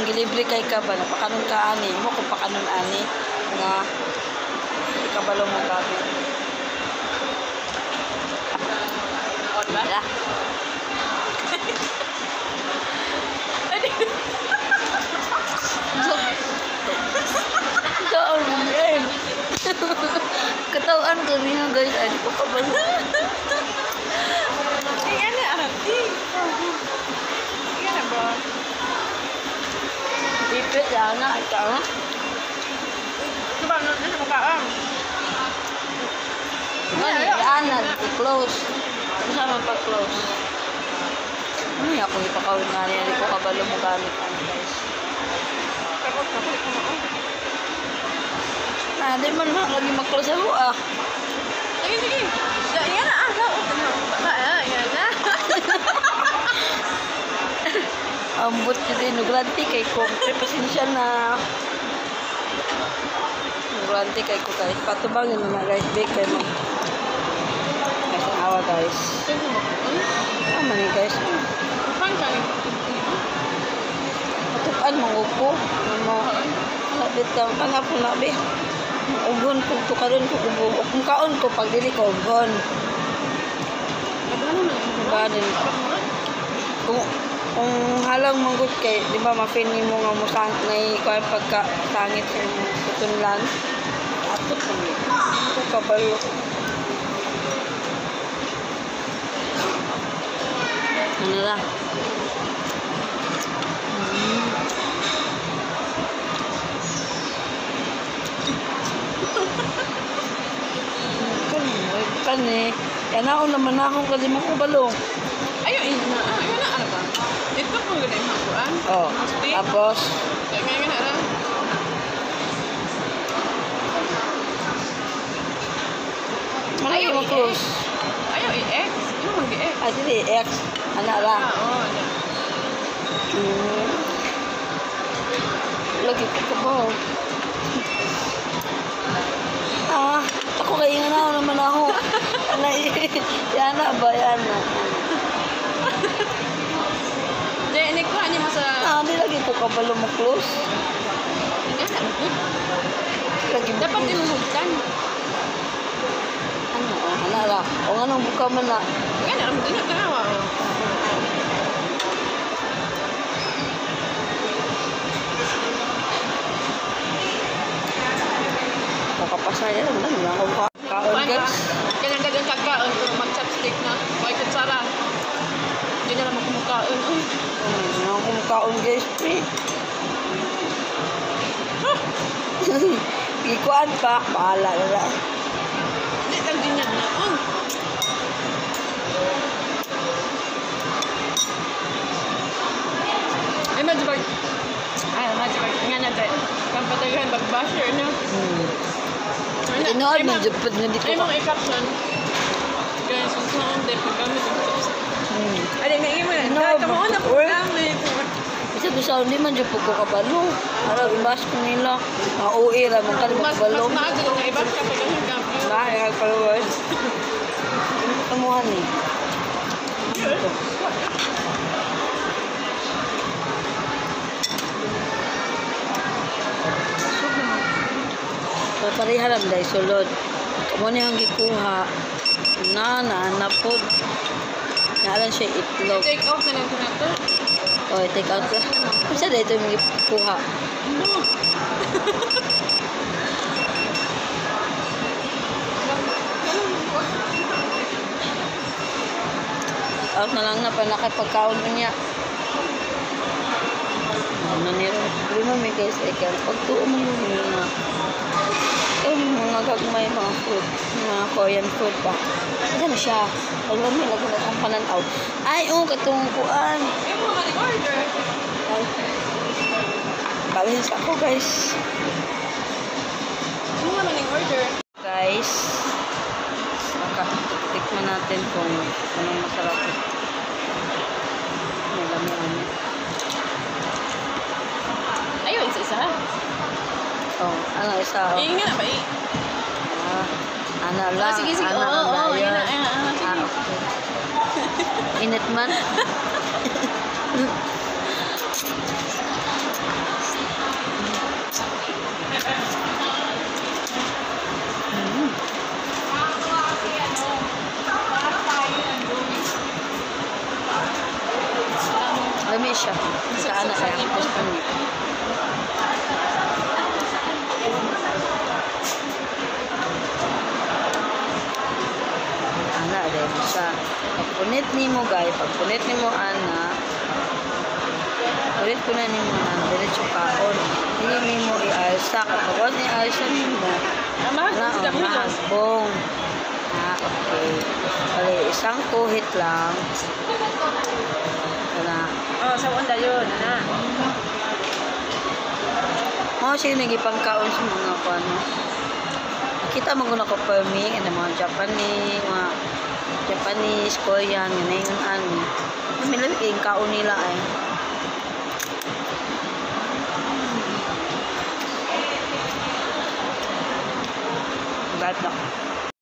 Kung gilibre kay ka ba, napakanon ka ani mo kung pakanon ani nga ikabalo mo gamit. O, diba? Wala. Kaon mo eh. Katawan ko niya, guys, ay di ko kabalo. Tingnan na, ate. Tingnan na ba? Ipit ana ikaw. Diba, ano sa mukhaan? Ano, ana, i-close. Ano man pa-close? Ano yung ako ipakawin nga niya, di ko kabalo mo gamit ano, guys. Tapos, ako, ikaw mo. Na, di man na lagi mag-close ako ah. Sige, sige. Yan na, ah, ah, yan na. Ambot yun din, nugrante kay ko. Pre, pasensya na. Nugrante kay ko, guys. Patubangin mo na, guys, big kay mo. Guys, ang awa, guys. Ah, mani, guys. Patukan mo ko. Ano, labit ka. Kana po na, be. Ugon ko, tukaron ko, ugon. Kung kaon ko, pag dili ko, ugon. Diba, din. Kung halang manggod kay, di ba, ma-feel nimo nga musang, na kuan pagka sangit sa imong tutunlan. Ato po ni. Ako kabalo. Ano ra? Kani, kani. Yan ako naman ako kasi mo ko balo. Ayaw, na, ah, ayun na, ano ba? Ito kung gano'n yung makuan. Oh. Tapos, Kaya nga nga na. Ano Ayaw, yung i-X. close? Ayaw, i-X. Ano mag i-X? Ay, dili, X. Ana ra. Ah, oo, ano. Lagi ko ka ba? Ah, ako kay nga na naman ako. Ana, yana ba, yana. Di, nikuha niya mo sa. Ah, di lagi ko kabalo mo close. Nga na, good. Lagi mo Dapat close. imuhugtan. Ano, oh, ana ra. O nga nang buka man na. Nga na, mo din na tanawa, oh. Makapasaya lang na ako kaon, guys. Kanang dagang kagkaon kung mag-chopstick na. Way kutsara. Hindi na naman kumukaon. Uy. Ako kaon, guys, pre. Ikuan pa, bahala na lang. Hindi lang din yan na. Oh. Ay, medyo bag. Ay, medyo bag. Nga na, dahil. Kampatagahan, bag-basher, no? Hmm. Tinuod man jud pud nga di ko. Ay, mga i-caption. Guys, kung saan, dahil paggamit ng chopstick. Ay, nga mo na. Tinuod Dahil kamo na paggamit. Bisa bisa hindi man jud pud ko kabalo. Ara ibash ko nila. Mga OA ra man kali Mas, kabalo. mas maaga kung i-bash ka pag ganyan ka. Ba, ay followers. Kamuhan ni. Ito. Pareha lang dahil sulod. Kamo ni ang gikuha. Na na na pod. Naalan siya itlog. Take off na lang ko na to. Oh, take out ka. Unsa dahil ito yung gikuha? Ano? Take out na lang na pa nakapagkaon mo niya. Ano niya? Problema may guys, ay kaya pagtuo mo yung mga yung mga gagmay mga food, mga Korean food ba. Asa na siya? Wala mo lagi na akong pananaw. Ay, oh, katong kuan. Ay, mo nga order. Ay. Balance ako, guys. Mo nga maning order. Guys, tikman natin kung anong masarap. May lami ano. Ayaw, isa-isa. Oh, ano isa? Oh. Eh, nga na ba eh? Ah, ana lang. Ah, sige, sige. Ana Oo, lang oo, dayon. yun na, ayun na, ah, sige. Ah, okay. Init man. siya. Sa ana Sa kaya ipon. tapos punit. Ana rin siya. Pagpunit nimo guys, pagpunit nimo ana, punit ko na nimo na diretso kaon. Hindi nimo i-alsa. Kapag wala ni alsa nimo, Ama, na, sila mo hilos. mahagbong. Ah, okay. Bali, isang kuhit lang. Wala. Oh, sa onda yun, ana. Mga siya yung nagipangkaon sa mga kuano. Kita mo ko perming and mga Japanese, Korean, yun na yun ano. May labi kayong kaon nila ay. Bad luck.